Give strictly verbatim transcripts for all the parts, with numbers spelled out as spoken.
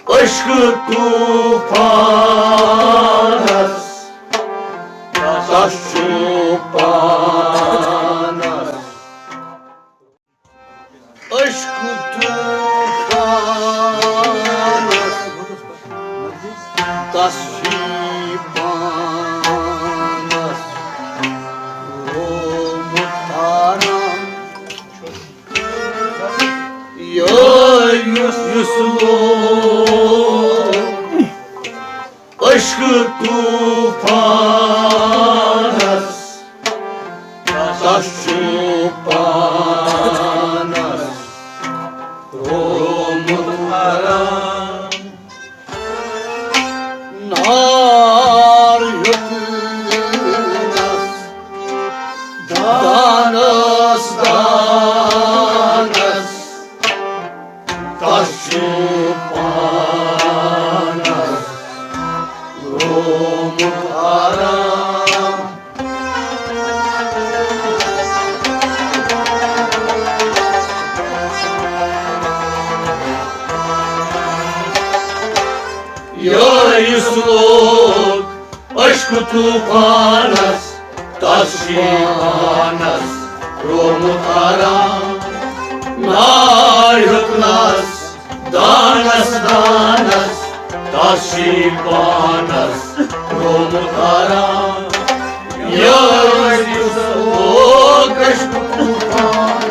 عشق طوفانس، تس چھُ پانس۔ عشق طوفانس، تس چھُ پانس رومُت آرام۔ یار یُس، یُس لوگ عشق طوفانس، تس چھُ پانس رومُت آرام۔ نار ہیوٚتنس دانس، دانس، تس چھُ پانس رومُت آرام۔ یار یُس لوگ عشق طوفانس، تس چھُ پانس رومُت آرام۔ نار ہیوٚتنس دانس، دانس، تس چھُ پانس رومُت آرام۔ یار یُس لوگ عشق طوفانس،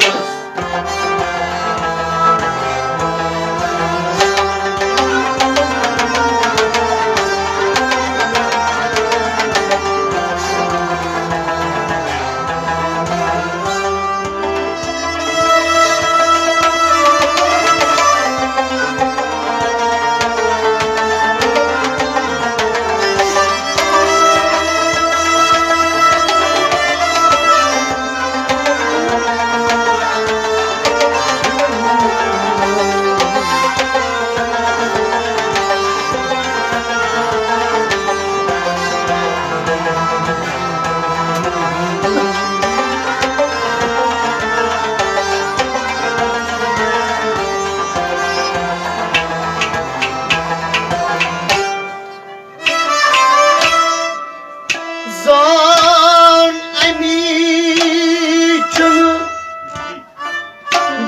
زان امی چھُنہٕ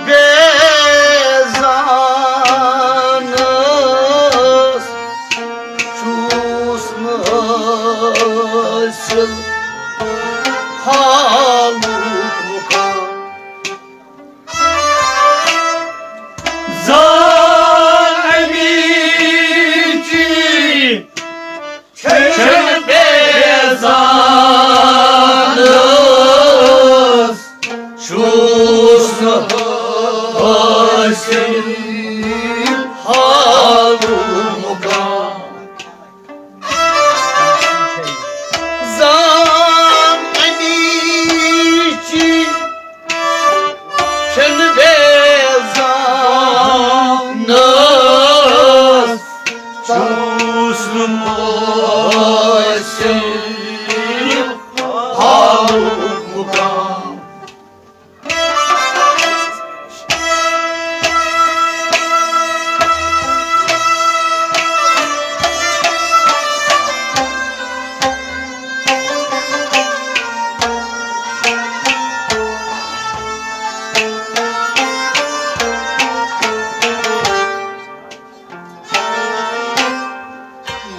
بے زانس، چھُس نہٕ حٲصِل حالُک مُقام۔ زان امی چھُنہٕ بے زانس، چھُس نہٕ حٲصِل حالُک مُقام۔ زان امی چھُنہٕ بے زانس، چھُس نہٕ حٲصِل حالُک مُقام۔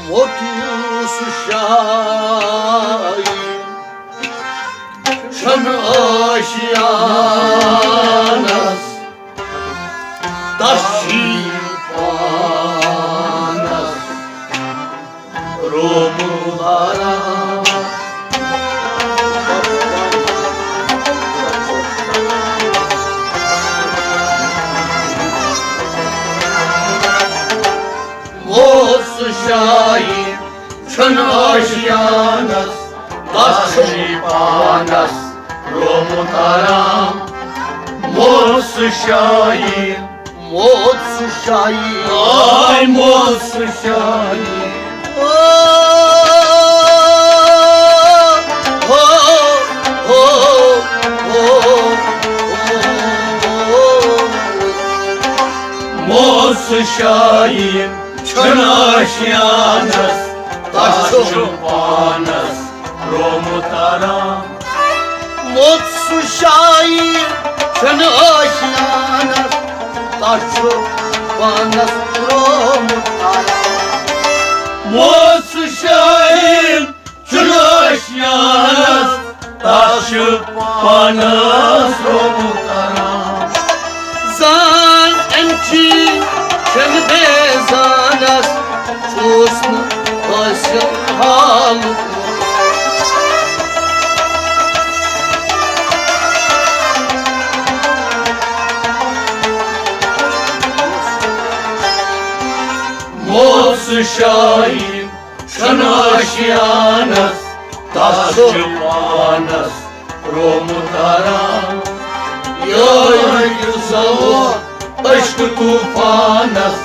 موٚت یُس شاعر چھُنہٕ آشیانس، تس چھُ پانس رومُت آرام۔ موٚت سُہ شاعر چھُنہٕ آشیانس، تس چھُ پانس رومُت آرام۔ موٚت سُہ شاعر، موٚت سُہ شاعر، آے موٚت سُہ شاعر۔ او، او، او، او، او، او۔ سُہ شایِن چھُنہٕ آشیانس، تس چھُ پانس رومُت آرام۔ موٚت سُہ شایِن چھُنہٕ آشیانس، تس چھُ پانس رومُت آرام۔ موٚت سُہ شایِن چھُنہٕ آشیانس، تس چھُ پانس رومُت آرام۔ زان أمۍ چی چھُنہٕ بے زانس، چھُس نہٕ حٲصِل حالُک۔ موٚت سُہ شایِن چھُنہٕ آشیانس، تس چھُ پانس رومُت آرام۔ یوے یُس زلو عشق طوفانس،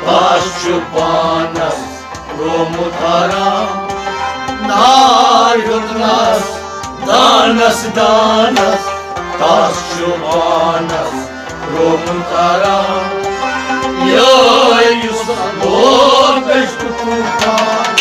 تس چھُ پانس رومُت آرام۔ نار ہیوٚتنس دانس دانس، تس چھُ پانس رومُت آرام۔ یوے یُس زلو عشق طوفانس۔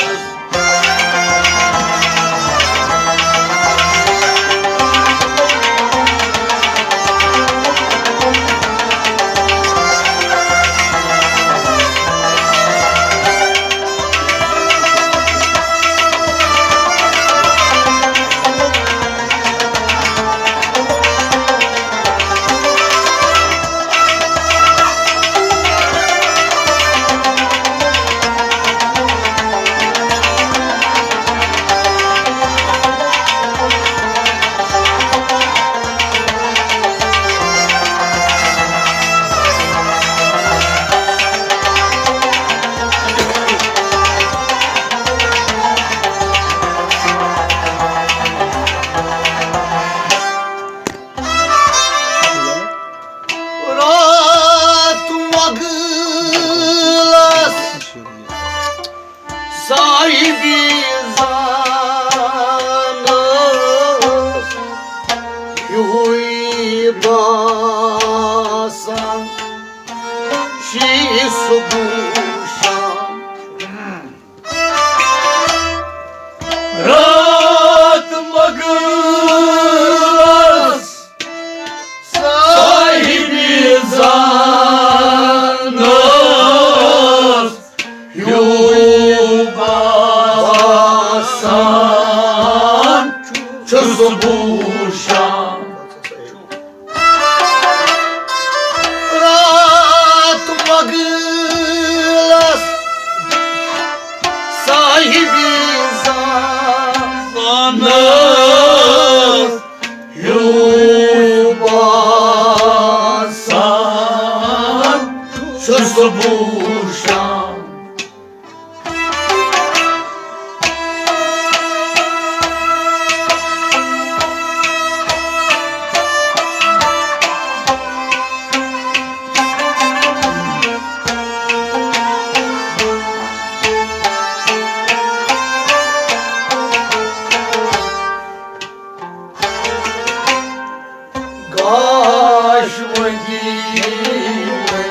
راتھ مۄغلس صاحبِ زانس ہیوٗے باسان شی صبح شام۔ راتھ مۄغلس صاحبِ زانس ہیوٗ باسان چھُ صبح شام۔ راتھ مۄغلس صاحبِ زانس ہیوٗ باسان چھُ صبح شام۔ گاش وۄنۍ وۄنۍ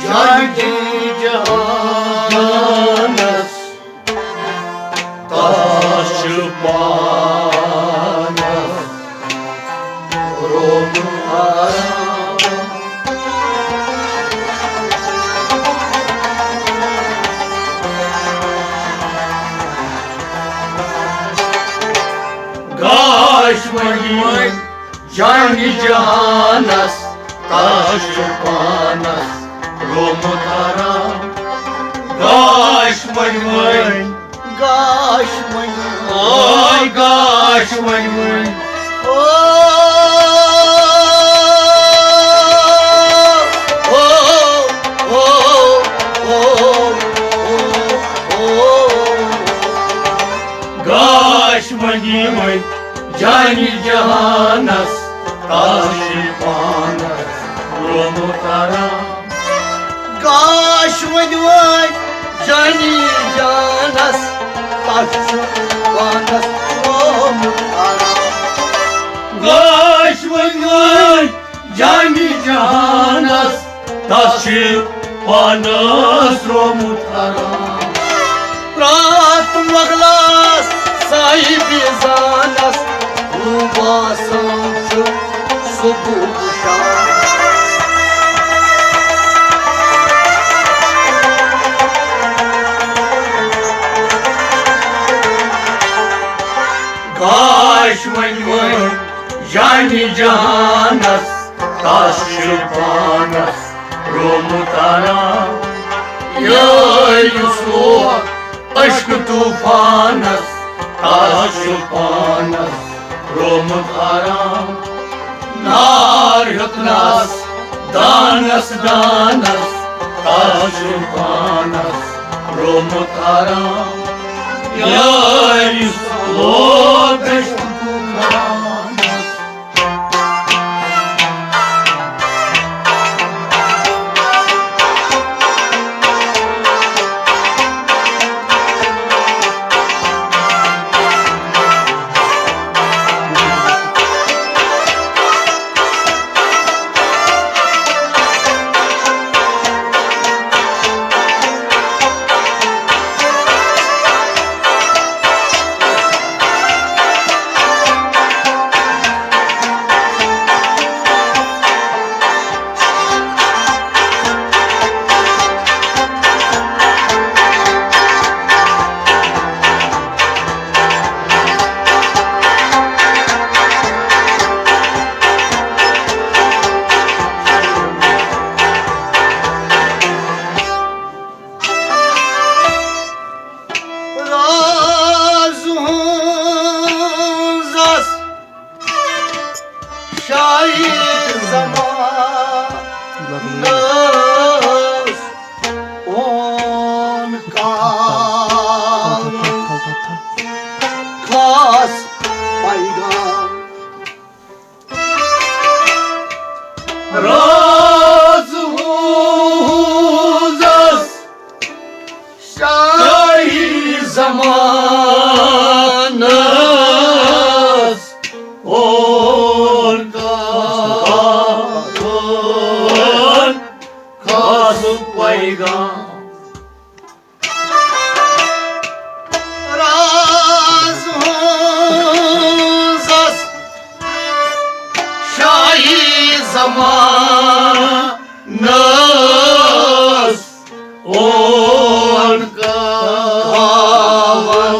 جنگی جہانس، تس چھُ پانس روٚٹ آرام۔ گاش وۄنۍ وۄنۍ جانِ جہانس، تس چھُ پانس روٚمُت آرام۔ گاش وۄنۍ وۄنۍ، گاش وۄنۍ وۄنۍ، آے گاش وۄنۍ وۄنۍ۔ او، او، او، او، او۔ گاش وۄنۍ وۄنۍ جانِ جہانس، تس چھُ پانس روٚمُت آرام۔ گاش وۄنۍ وۄنۍ جانِ جہانس، تس چھُ پانس روٚمُت آرام۔ گاش وۄنۍ وۄنۍ جانِ جہانس، تس چھُ پانس رومُت حرام۔ پرٛاتھ مۄغلس صاحبِ زانس، ہیوٗ باسان چھُ صبح شام۔ گاش وۄنۍ وۄنۍ جانہِ جہانس، تس چھُ پانس رومُت حرام۔ یار یُس ووت عشق طوفانس، تس چھُ پانس رومُت حرام۔ نار ہیوٚتنس دانس دانس، تس چھُ پانس رومُت حرام۔ یار یُس ووت عشق طوفانس۔ راز ہٕنٛزس شاہی زمانس اون کال خاص پیغام۔ راز ہٕنٛزس شاہی زمانس اون کال خاص پیغام۔ راز ہٕنٛزس شاہی زمانس اون کاوان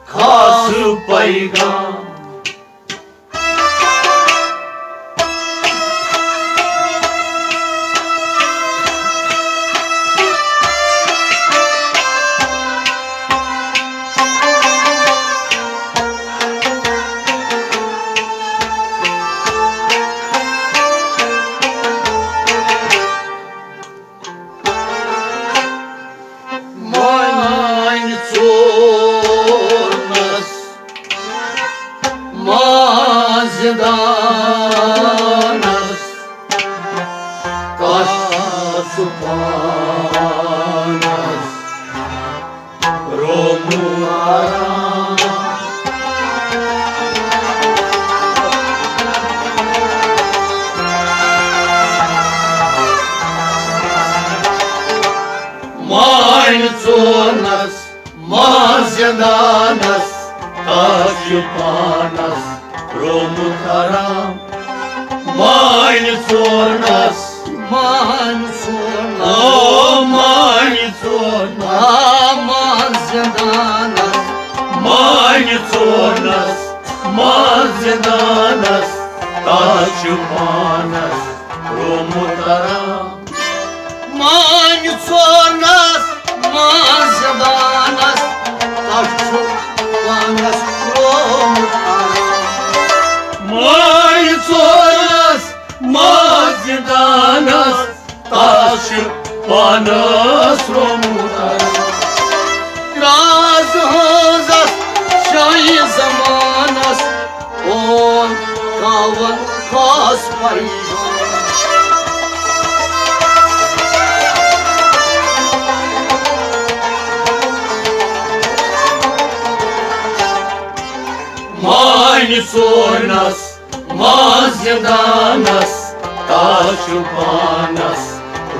خاص پیغام۔ مانۍ ژورنس، ماں زندانس، تس چھُ پانس رومُت حرام۔ مانۍ ژورنس، ماں زندانس، تس چھُ پانس رومُت حرام۔ مانۍ ژورنس، مانۍ ژورنس، او مانۍ ژورنس، آ ماں زندانس، مانۍ ژورنس، ماں زندانس، تس چھُ پانس رومُت حرام۔ مانۍ ژورنس، ماں زندانس، تس چھُ پانس رومُت حرام۔ مانۍ ژورنس، ماں زندانس، تس چھُ پانس رومُت حرام۔ راز ہٕنٛزس شاہی زمانس اون کاوان خاص پیغام۔ مانۍ ژورنس، ماں زندانس، تس چھُ پانس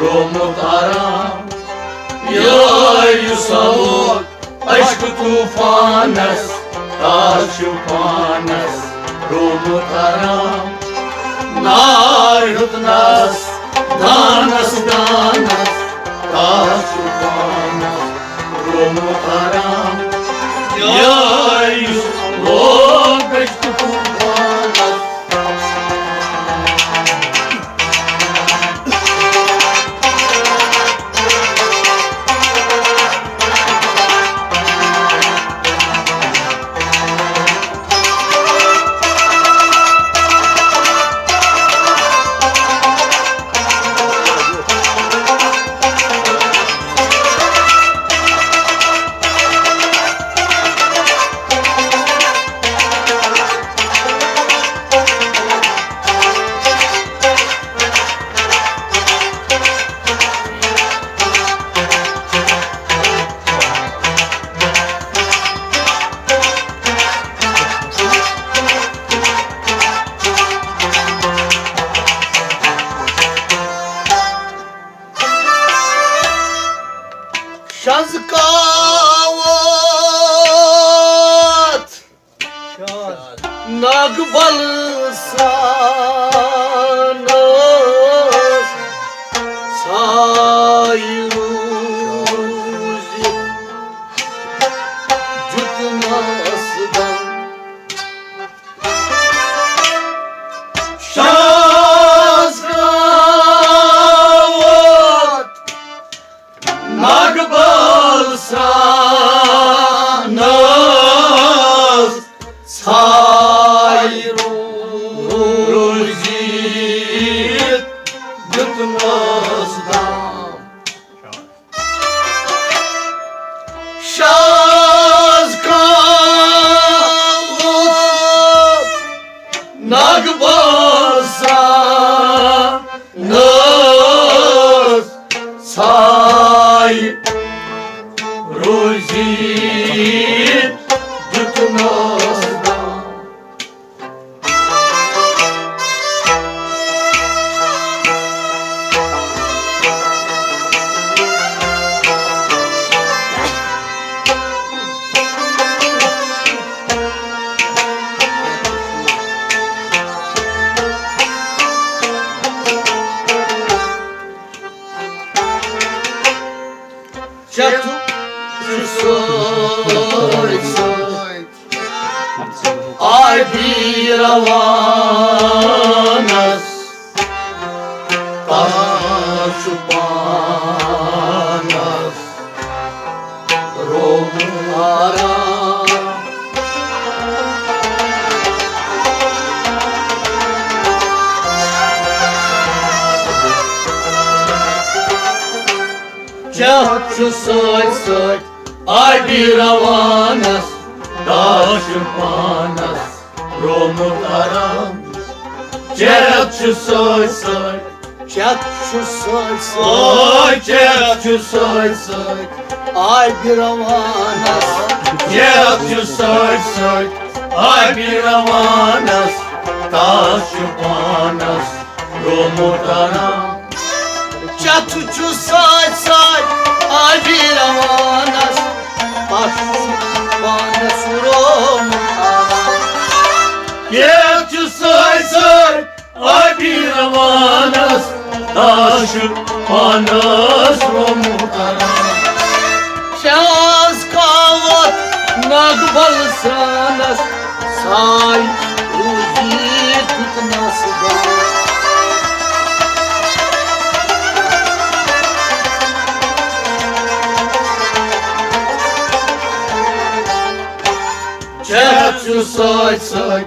رومُت آرام۔ یار یُس آوُر عشق طوفانس، تس چھُ پانس رومُت آرام۔ نار ہیوٚتنس دانس دانس، تس چھُ پانس رومُت آرام۔ یار یُس لوگ عشق طوفانس۔ شزکاوت ناگبل سان ٲس سایہِ روٗزِتھ دیُتنس دم۔ شزکاوت ناگبل سان ٲس سایہِ روٗزِتھ دیُتنس دم۔ شزکاوت ناگبل سان ٲس سایہِ روٗزِتھ دیُتنس دم۔ چتھ چھُ سۭتۍ سۭتۍ آبی روانس، تس چھُ پانس رومُت آرام۔ چتھ چھُ سۭتۍ سۭتۍ آبی روانس، تس چھُ پانس رومُت آرام۔ چتھ چھُ سۭتۍ سۭتۍ، چتھ چھُ سۭتۍ سۭتۍ، آے چتھ چھُ سۭتۍ سۭتۍ آبی روانس۔ چتھ چھُ سۭتۍ سۭتۍ آبی روانس، تس چھُ پانس رومُت آرام۔ چتھ چھُ سۭتۍ سۭتۍ آبی روانس، تس چھُ پانس رومُت آرام۔ چتھ چھُ سۭتۍ سۭتۍ آبی روانس، تس چھُ پانس رومُت آرام۔ شزکاوت ناگبل سانس، سایہِ روٗزِتھ دیُتنس دم۔ چتھ چھُ سۭتۍ سۭتۍ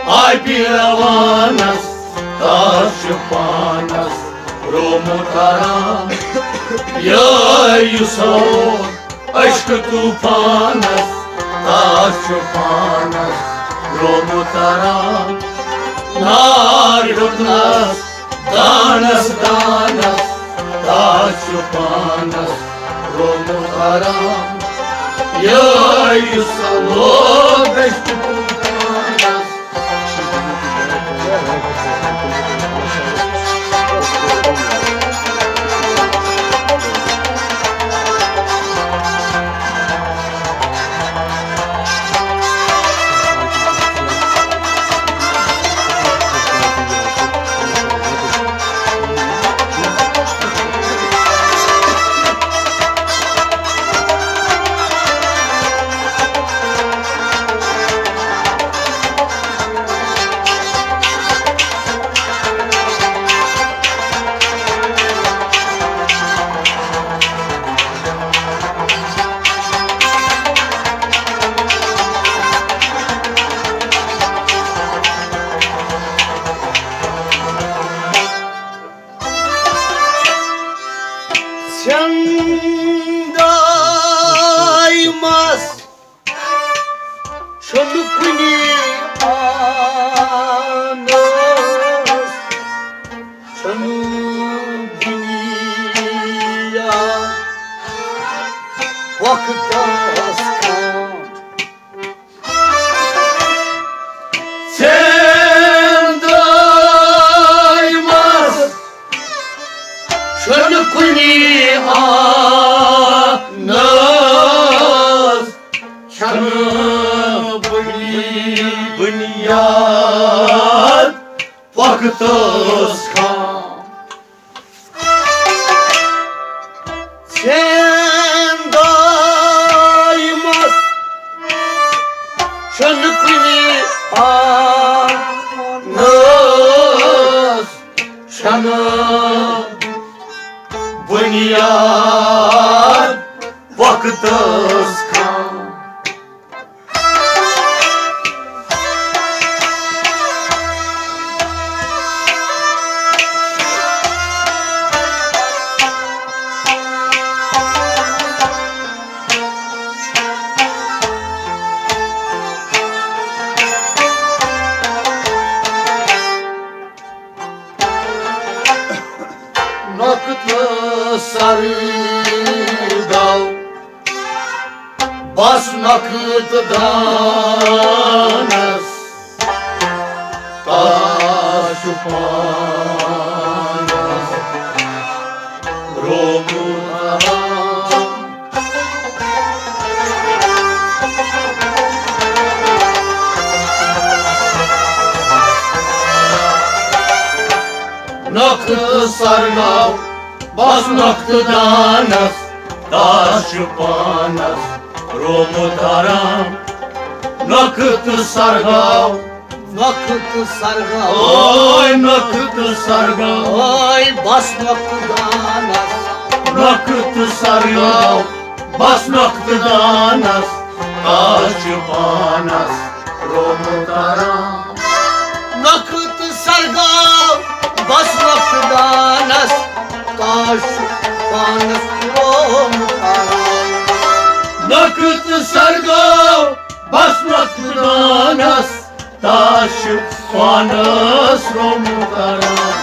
آبی روانس، تس چھُ پانس رومُت آرام۔ یار یُس آوُر عشق طوفانس، تس چھُ پانس رومُت آرام۔ نار ہیوٚتنس دانس دانس، تس چھُ پانس رومُت آرام۔ یار یُس آوُر عشق طوفانس، وقتس کھام۔ چین دایمس چھنہٕ کُنہِ آنس، چھنہٕ بُنیاد وقتس کھام۔ نۄقطہٕ سر گو بس نۄقطہٕ دانس، تاش پانس رومُت آرام۔ نۄقطہٕ سر گو بس نۄقطہٕ دانس، تاش پانس رومُت آرام۔ نۄقطہٕ سر گو، نۄقطہٕ سر گو، اوے نۄقطہٕ سر گو، اوے بس نۄقطہٕ دانس۔ نۄقطہٕ سر گو بس نۄقطہٕ دانس، تاش پانس رومُت آرام۔ نۄقطہٕ سر گو بس نۄقطہٕ دانس، تاش پانس رومُت آرام۔ نۄقطہٕ سر گو بس نۄقطہٕ دانس، تاش پانس رومُت آرام۔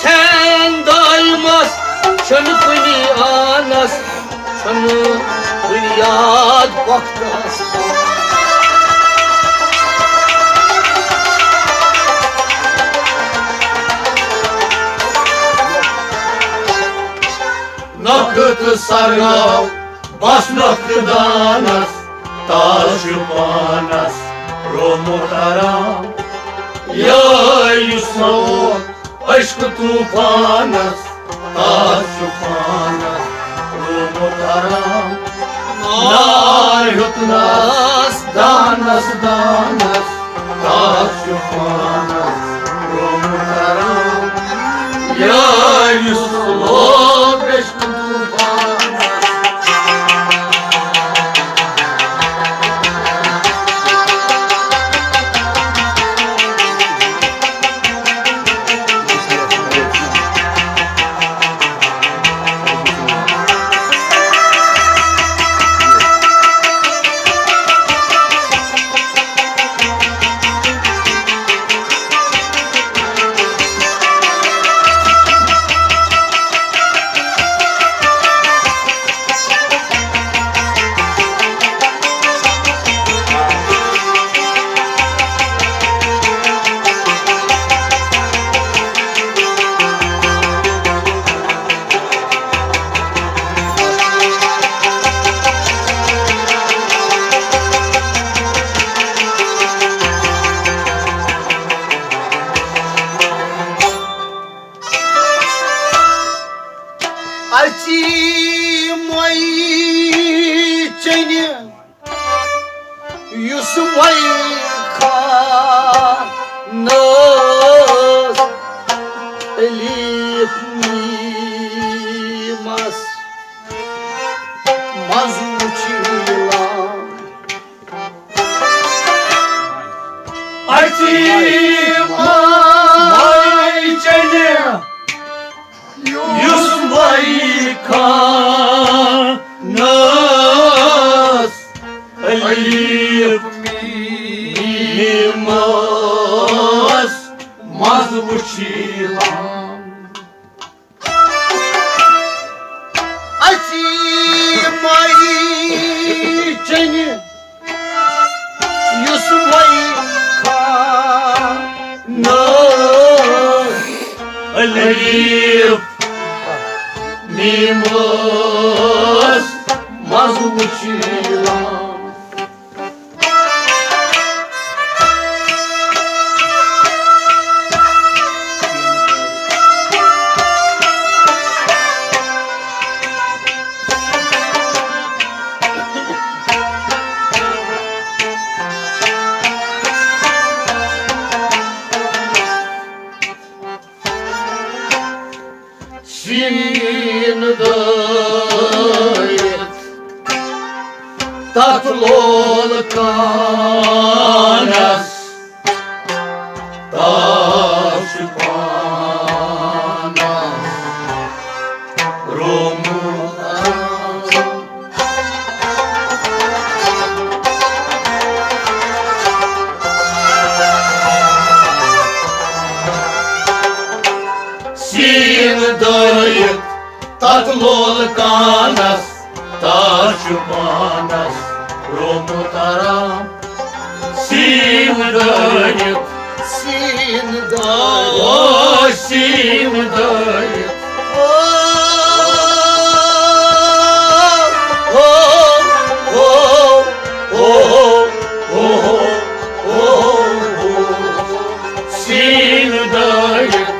چین دایمس چھنہٕ کُنہِ آنس، چھنہٕ بُنیاد وقتس۔ نۄقطہٕ سر گو بس نۄقطہٕ دانس، تاش پانس رومُت آرام۔ یے یُس نوٚو عشق طوفانس، تاش پانس رومُت آرام۔ نار ہیوٚتنس دانس دانس، تاش پانس رومُت آرام۔ یے یُس لوگ عشق طوفانس۔ اَژِ مۄے چنہِ یُس مۄے خانس علیف میمس منٛز وُچھِ لام۔ اَژِ مۄے چنہِ یُس مۄے خانس علیف میمس منٛز وُچھِ لام۔ اَژِ مۄے چنہِ یُس مۄے خانس علیف میمس منٛز وُچھِ لام۔ زیٖن دٲرِتھ تَتھ لول کانَس، تَس چھُ پانَس رومُت۔ سیٖن دٲرِتھ تَتھ لول کانَس، تَس چھُ پانَس رومُت آرام۔ سیٖن دٲرِتھ، سیٖن دٲرِتھ، او سیٖن دٲرِتھ، او، او، او، او، او، او، او۔ سیٖن دٲرِتھ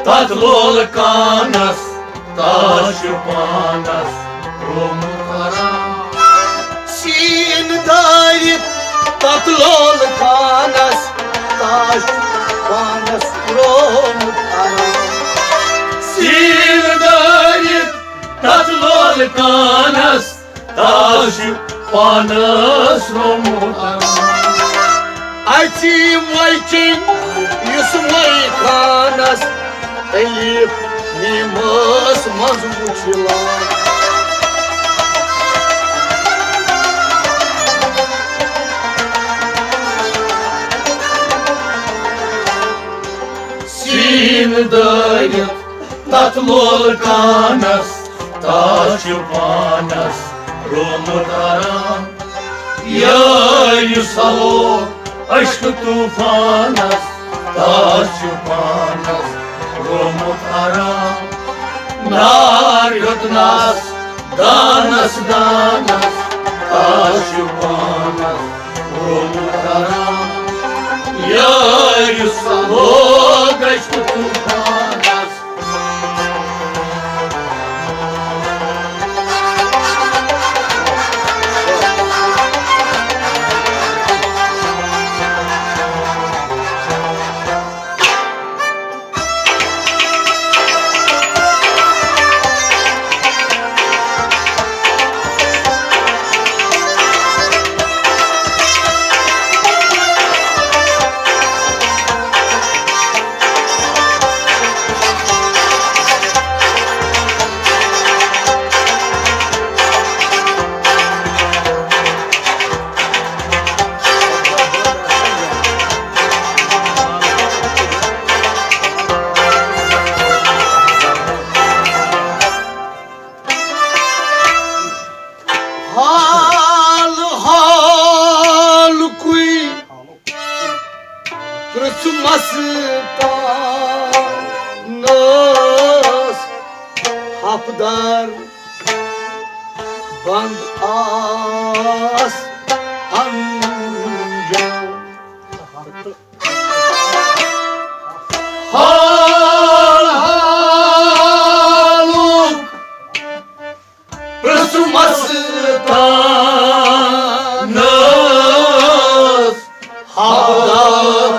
تَتھ لول کانَس، تَس چھُ پانَس رومُت آرام۔ سیٖن دٲرِتھ تَتھ لول کانَس، تَس چھُ پانَس رومُت آرام۔ سیٖن دٲرِتھ تَتھ لول کانَس، تَس چھُ پانَس رومُت آرام۔ اَژِ مۄیہِ چیٚنۍ یُس مۄیہِ خانَس، تٔلِف نیٖمَس منٛز وُچھِ لال۔ سیٖن دٲرِتھ تَتھ لول کانَس، تَس چھُ پانَس رومُت آرام۔ یار یُس آو عشق طوفانَس، تَس چھُ پانَس رومُت آرام۔ نار ہیوٚتنَس دانَس دانَس، تَس چھُ پانَس رومُت آرام۔ یار یُس لوگ عشق طوفانَس۔ حال حالکُے پرٛژھمَس تانَس، حفدار بنٛد آس انجام۔ حال حالُک پرٛژھمَس تانَس، حفدار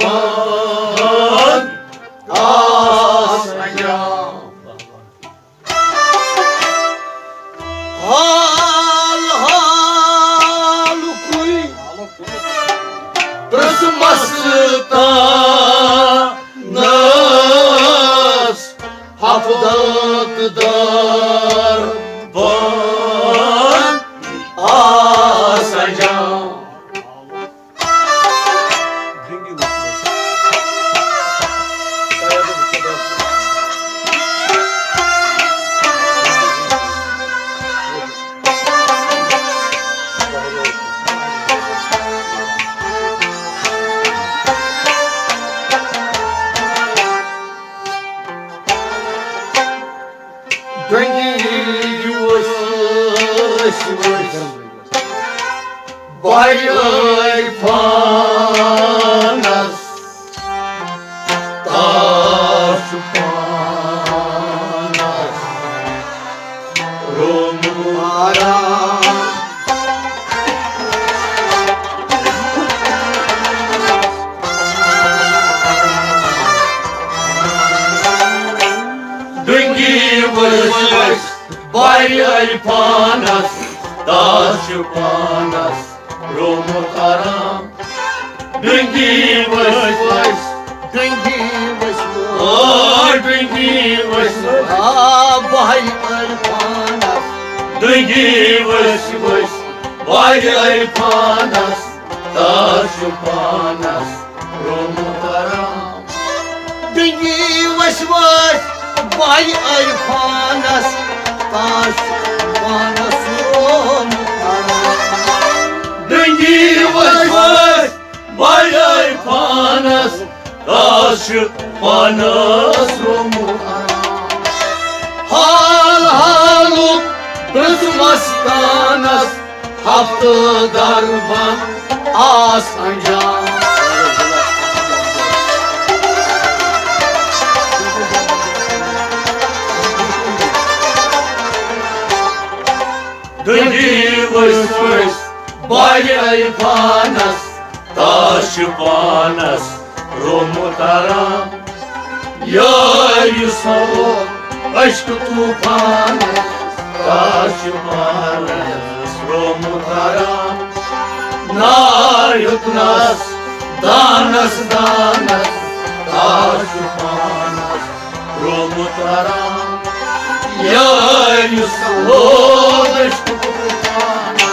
بنٛد آس انجام۔ حال حالکُے پرٛژھمَس تانَس، حفدار بنٛد آس انجام۔ ڈۄنگی ٲسۍ ؤسۍ بَرٲے پانَس، تَس چھُ پانَس رومُت آرام۔ ؤسۍ ؤسۍ بارِ عرفانس، تاس چھُ پانس رومُت آرام۔ ڈُنگی ؤسۍ ؤسۍ، ڈُنگی ؤسۍ ؤسۍ۔ آ، ڈُنگی ؤسۍ ؤسۍ۔ آ، بارِ عرفانس۔ ڈُنگی ؤسۍ ؤسۍ بارِ عرفانس، تاس چھُ پانس رومُت آرام۔ ڈُنگی ؤسۍ ؤسۍ بارِ عرفانس، تاس چھُ پانس رومُت آرام۔ ڈُنگی ؤسۍ ؤسۍ بارِ عرفانس، تاس چھُ پانس رومُت آرام۔ حال حالُک دِژ مستانس ہفتہٕ دربن آس انجام۔ ڈُنگی ؤسۍ ؤسۍ بارِ عرفانس، تاس چھُ پانس رومُت آرام۔ یار یُس ہووُکھ عشق طوفان، تاس چھُ پانس رومُت آرام۔ نار ہیوٚتنس دانس دانس، تاس چھُ پانس رومُت آرام۔ یار یُس ہووُکھ عشق طوفانس۔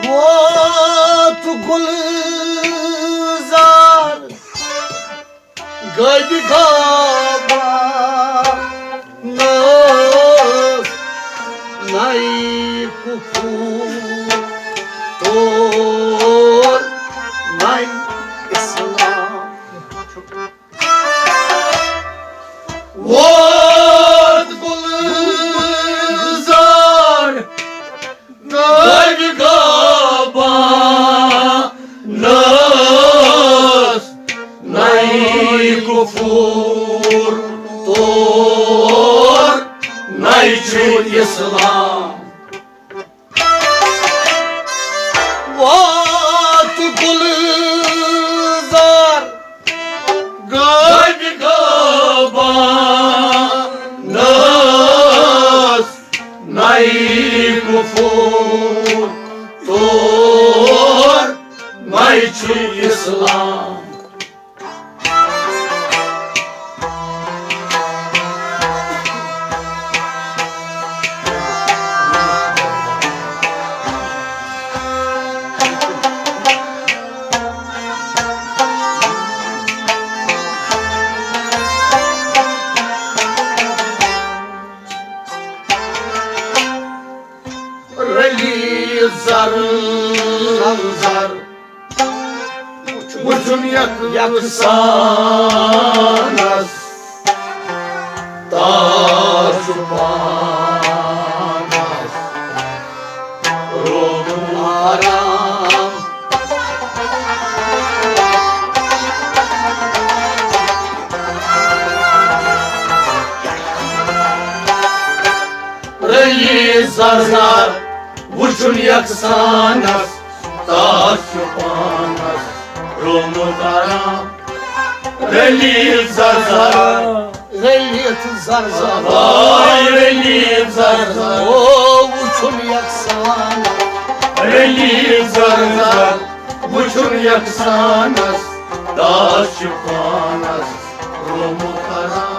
ووت گُلزار گبہِ گابانس، نَے کفر تور نَے اسلام۔ ووت گُلزار گبہِ گابانس، نَے کفر تور نَے چھُ اسلام۔ ووت گُلزار گبہِ گابانس، نَے کفر تور نَے چھُ اسلام۔ رٔلِتھ زر زر وُچھُن یکسانس، تاس چھُ پانس رومُت آرام۔ رٔلِتھ زر زر وُچھُن یکسانس، تاس چھُ پانس رومُت آرام۔ رٔلِتھ زر زر، رٔلِتھ زر زر، آے رٔلِتھ زر زر۔ او وُچھُن یکسانس، رٔلِتھ زر زر وُچھُن یکسانس، تاس چھُ پانس رومُت آرام۔